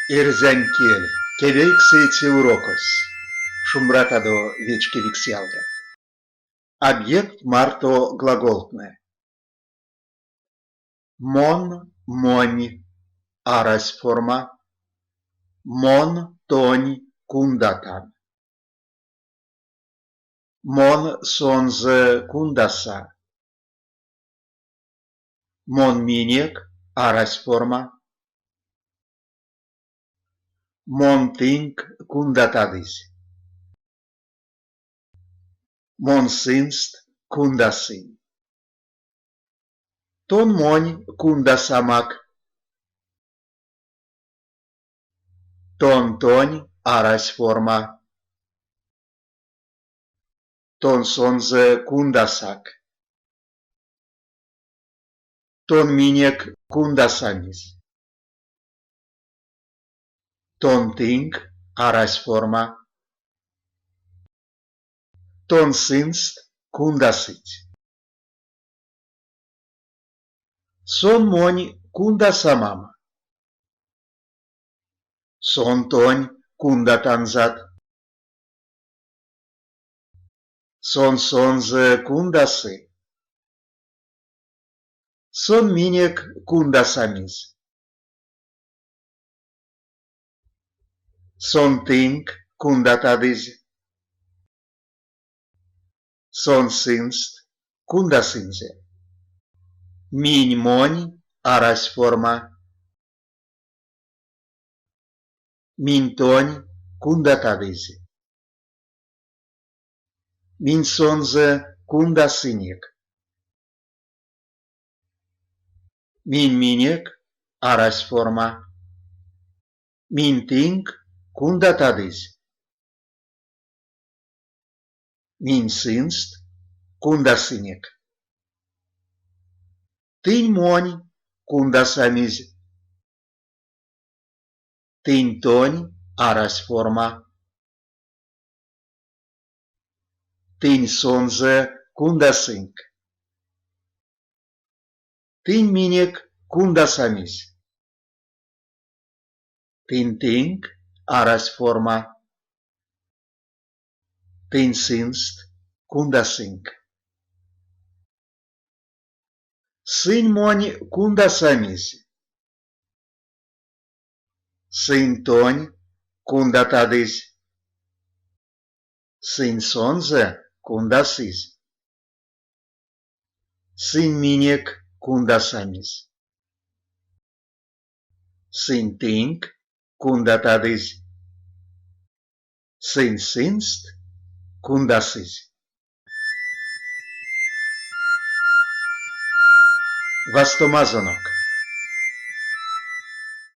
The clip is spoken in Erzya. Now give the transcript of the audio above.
Эрзянь кель. Кевейксэце урокось. Шумбратадо, вечкевикс ялгат! Объект марто глаголтнэ. Мон, монь, арась форма. Мон тонь кундатан. Мон сонзэ кундаса. Мон минек, арась форма. Мон тынк кундатадызь. Мон сынст кундасынь. Тон монь кундасамак. Тон тонь, арась форма. Тон сонзэ кундасак. Тон минек кундасамизь. Тон тынк, арась форма. Тон сынст кундасыть. Сон монь кундасамам. Сон тонь кундатанзат. Сон сонзэ кундасы. Сон минек кундасамизь. Сон тынк кундатадызь. Сон сынст кундасынзе. Минь монь, арась форма. Минь тонь кундатадызь. Минь сонзэ кундасынек. Минь минек, арась форма. Минь тынк кундатадызь. Минь сынст кундасынек. Тынь монь кундасамизь. Тынь тонь, арась форма. Тынь сонзэ кундасынк. Тынь минек кундасамизь. Тынь тынк, арась форма. Тынь сынст кундасынк. Сынь монь кундасамизь. Сынь тонь кундатадызь. Сынь сонзэ кундасызь. Сынь минек кундасамизь. Сынь тынк кундатадызь. Сынь сынст кундасызь. Вастомазонок!